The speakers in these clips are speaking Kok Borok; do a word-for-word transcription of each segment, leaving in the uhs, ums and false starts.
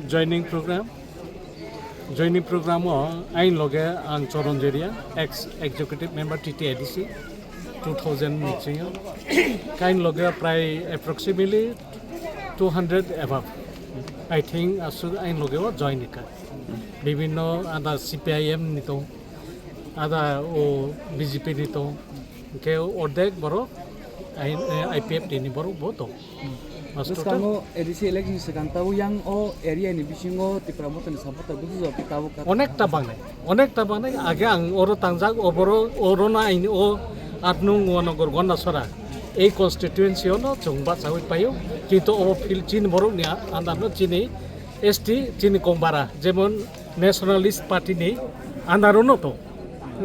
Joining program, joining program o ain loge ang Choron Jeria, ex executive member T T A D C, two thousand ni singo. Kain loge prai approximately two hundred above. I think asu ain loge o join ka. Bibinno ada C P I M ni tong, ada o B J P ni tong, ke ordek borok I P F T ni borok bo tong. Bwskango A D C election swkang tabuk yang o area ni bisingo Tipra Motha ni supporter busu jora tabuk ka. Onekta bangnai, onekta bangnai. Age ang oro tangjak, oboro, oro na aini o aat nung Wanogor Gondasora. Ei constituency ono chwng bachawi paio, kintu obo field chini borok ni andar no chini S T chini Kongbara, jemon Nationalist Party ni andar ono to.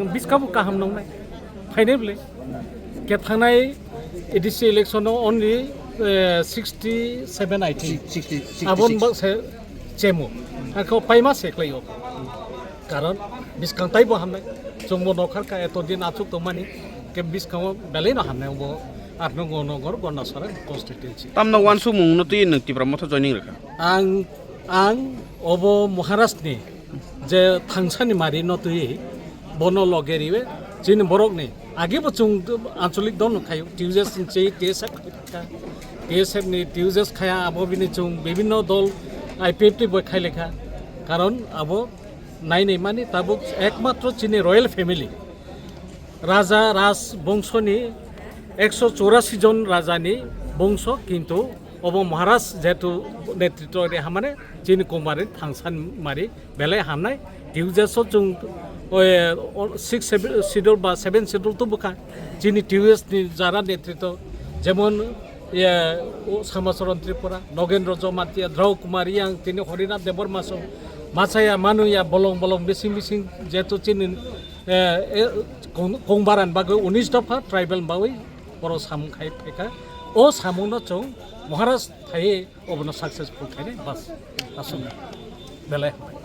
Biskabo kaham nongnai. Phainai bwle. Ke thangnai A D C election o only, eh, sixty seven, I think. Sixty, sixty six. Abon baksa chemo. Ako paima se klai o. Karon biskang taibo hamnai. Chwngbo nokhar ka eto din achuk tongmani. Ke biskango belai no hamnai bo Arno Gonogor Gondasora constituency. Tamno wansukmung no twi nwng Tipra Motha joining rwkha? Ang, ang obo Maharaj ni je thangsani mari no twi bono loge riwe chini borok ni age bo chwng ancholik dol no khayo T U J S ni che T S F kha, T S F ni T U J S khaya abo bini chwng bibinno dol I P F T bo khai lekha karon abo nai nai mani tabuk ekmatro chini royal family Raja Raj bongso ni ekso churasi jon raja ni bongso, kintu obo Maharaj jehetu netritwo ri hamane chini Kumari thangsan mari belai hamnai. T U J S o chwng, oi, o, six schedule ba seven schedule to bwkha chini T U J S ni jara netritwo, jemon, ye, o, Samacharan Tripura, Nogendra Jamatia, Drau Kumar Yang, tini Harinath Debbarma song, machaya, manuya, bolong bolong, bising bising, jehetu chini, eh, eh, Kong-, Kongbaran bagwi unis dopha tribal bagwi borok samung khai phaikha. O samungno chwng Maharaj thaiwi obono successful khainai bas. Aswk belai hambai.